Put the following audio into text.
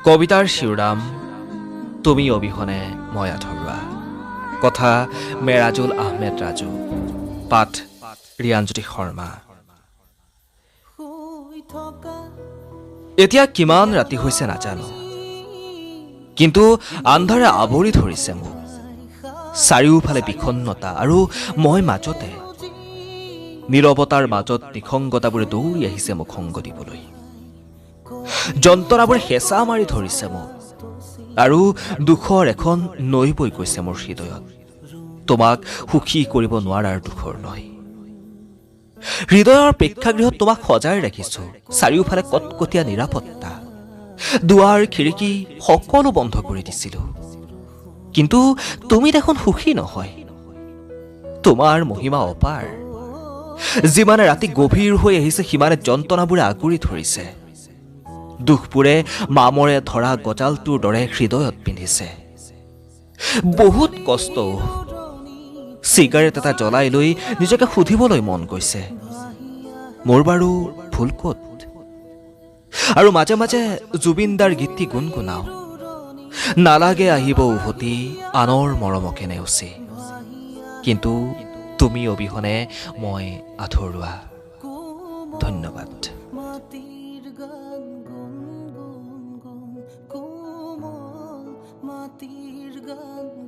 কবিতাৰ শিৰোনাম তুমি অবিহনে মই আধৰুৱা। কথা মেৰাজুল আহমেদ ৰাজু, পাঠ ৰিয়ানজ্যোতি শৰ্মা। এতিয়া কিমান ৰাতি হৈছে নাজানো, কিন্তু আন্ধাৰে আৱৰি ধৰিছে মোক। চাৰিওফালে বিষণ্ণতা আৰু মই মাজতে। নীৰৱতাৰ মাজত নিসংগতাবোৰে দৌৰি আহিছে মোক সংগ দিবলৈ। যন্ত্ৰণাবোৰে হেঁচা মাৰি ধৰিছে মোক আৰু দুখৰ এখন নৈ বৈ গৈছে মোৰ হৃদয়ত। তোমাক সুখী কৰিব নোৱাৰাৰ দুখৰ নৈ। হৃদয়ৰ প্ৰেক্ষাগৃহত তোমাক সজাই ৰাখিছো, চাৰিওফালে কটকটীয়া নিৰাপত্তা, দুৱাৰ খিৰিকী সকলো বন্ধ কৰি দিছিলো, কিন্তু তুমি দেখোন সুখী নহয়। তোমাৰ মহিমা অপাৰ। যিমানে ৰাতি গভীৰ হৈ আহিছে, সিমানে যন্ত্ৰণাবোৰে আগুৰি ধৰিছে। দুখবোৰে মামৰে ধৰা গজালটোৰ দৰে হৃদয়ত পিন্ধিছে। বহুত কষ্ট। চিগাৰেট এটা জ্বলাই লৈ নিজকে সুধিবলৈ মন গৈছে, মোৰ বাৰু ভুল ক'ত? আৰু মাজে মাজে জুবিনদাৰ গীতটি গুণগুণাওঁ, নালাগে আহিব উভতি আনৰ মৰমকে নেওচি, কিন্তু তুমি অবিহনে মই আধৰুৱা। ধন্যবাদ। মাটিৰ গান গুণ গুণ গুণ, কোমল মাটিৰ গান।